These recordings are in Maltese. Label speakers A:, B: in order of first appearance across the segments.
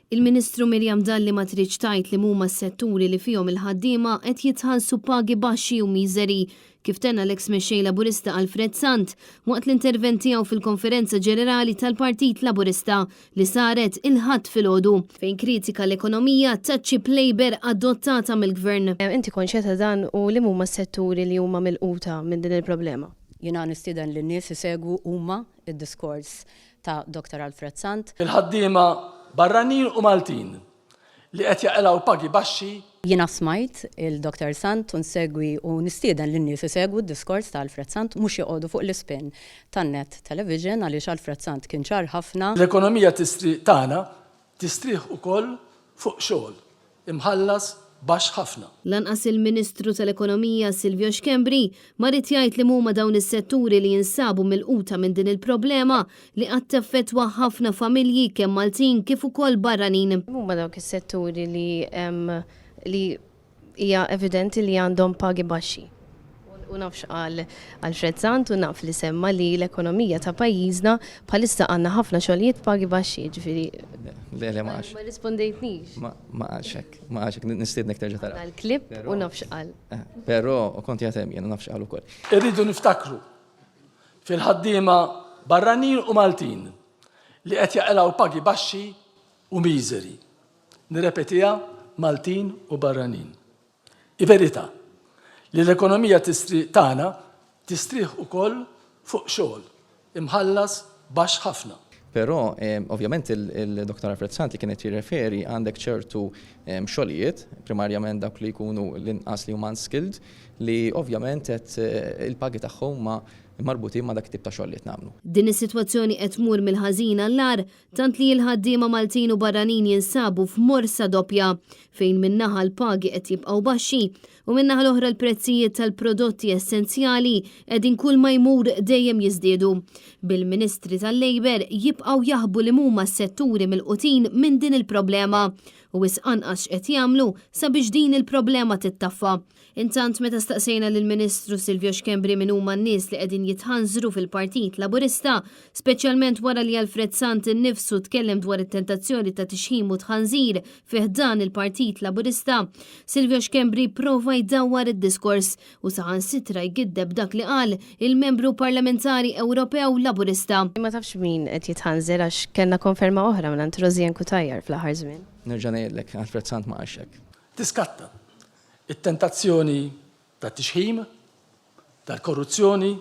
A: Il-Ministru Miriam Dalli ma tridx tgħid li m'huma s-setturi li fihom il-ħaddiema qed jitħallsu pagi baxxi u miżeri, kif tenna l-eks Mexxej Laburista Alfred Sant waqt l-intervent tiegħu fil-Konferenza Ġenerali tal-Partit Laburista li saret il-Ħadd filgħodu, fejn kritika l-ekonomija taċ-cheap labour adottata mill-Gvern. Inti konxja ta' dan u liema huma s-setturi li huma milquta minn din il-problema?
B: Jiena nistieden lin-nies isegwu huma d-diskors ta' Dottor Alfred Sant.
C: Il-ħaddiema barranin u Maltin li qed jaqilgħu pagi baxxi.
B: Jiena smajt il Dottor Sant u nsegwi u nistieden lin-nies isegwu d-diskors ta' Alfred Sant mhux joqogħdu fuq l-ispin tan-Net Television għaliex Alfred Sant kien ċar ħafna.
C: L-ekonomija tagħna tistrieħ ukoll fuq xogħol imħallas baxx ħafna.
A: Lanqas il-Ministru tal-Ekonomija Silvio Schembri ma ried jgħid liema huma dawn is-setturi li jinsabu milquta minn din il-problema li qad taffettwa ħafna familji kemm Maltin kif ukoll barranin. Liema huma dawk is-setturi li li Hija evidenti li għandhom pagi baxxi. U naf x'qal Alfred Sant u naf li semma li l-ekonomija ta' pajjiżna bħalissa għandna ħafna xogħlijiet b'pagi baxxi, jiġifieri.
D: Le, le, ma qalx.
A: Ma rrispondejtnix.
D: Ma qalx hekk, ma qalx hekk, nistiednek terġa' tara.
A: Għandna l-clip u naf x'qal.
D: Però kont qiegħed hemm jien u naf x'qal ukoll.
C: Irridu niftakru fil-ħaddiema barranin u Maltin li qed jaqilgħu pagi baxxi u miżeri. Nirrepetiha, Maltin u barranin. Hi verità li l-ekonomija tagħna tistrieħ ukoll fuq xogħol imħallas baxx ħafna.
D: Però, ovvjament, il-Dottor Alfred Sant li kien qed jirreferi għandek ċertu xogħlijiet, primarjament dawk li jkunu l-inqas li huma unskilled, li ovvjament qed il-pagi tagħhom huma marbutin ma' dak it-tip ta' xogħol li qed nagħmlu.
A: Din is-sitwazzjoni qed tmur mill-ħażin għall-agħar Tant li l-ħaddiema Maltin u barranin jinsabu f'morsa doppja, fejn minn naħa l-pagi qed jibqgħu baxxi u min-naħa l-oħra l-prezzijiet tal-prodotti essenzjali qegħdin kulma jmur dejjem jiżdiedu. Bil-Ministri tal-Labour jibqgħu jaħbu li mhuma s-setturi milqutin minn din il-problema u wisq anqas x'qed jagħmlu sabiex din il-problema tittaffa. Intant meta staqsejna lill-Ministru Silvio Schembri min huma n-nies li qegħdin jitħanżru fil-Partit Laburista, speċjalment wara li Alfred Sant innifsu tkellem dwar it-tentazzjoni ta' tixħim u tħanżir fi ħdan il-Partit Laburista, Silvio Schembri prova jdawwar id-diskors u saħansitra jgiddeb dak li qal il-Membru Parlamentari Ewropew Laburista. Ma tafx min qed jitħanżer għax kellna konferma oħra mingħand Rosianne Cutajar fl-aħħar żmien.
D: Nerġa' ngħidlek, Alfred Sant ma qalx hekk.
C: Tiskatta It-tentazzjoni tat-tixħim, tal-korruzzjoni,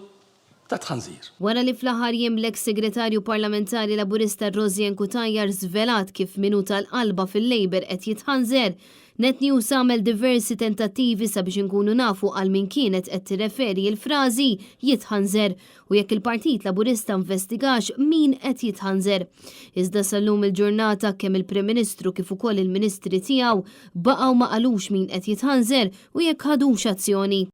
C: tat-tħanżir.
A: Wara li fl-aħħar jiem l-eks Segretarju Parlamentari Laburista Rosianne Cutajar żvelat kif min hu tal-qalba fil-Labour qed jitħanżer, Net News għamel diversi tentattivi sabiex inkunu nafu għal min kienet qed tirreferi l-frażi jitħanżer u jekk il-Partit Laburista nvestigax min qed jitħanżer. Iżda sal-lum il-ġurnata kemm il-Prim Ministru kif ukoll il-Ministri tiegħu Baqgħu ma qalux min qed jitħanżer u jekk ħadux azzjoni.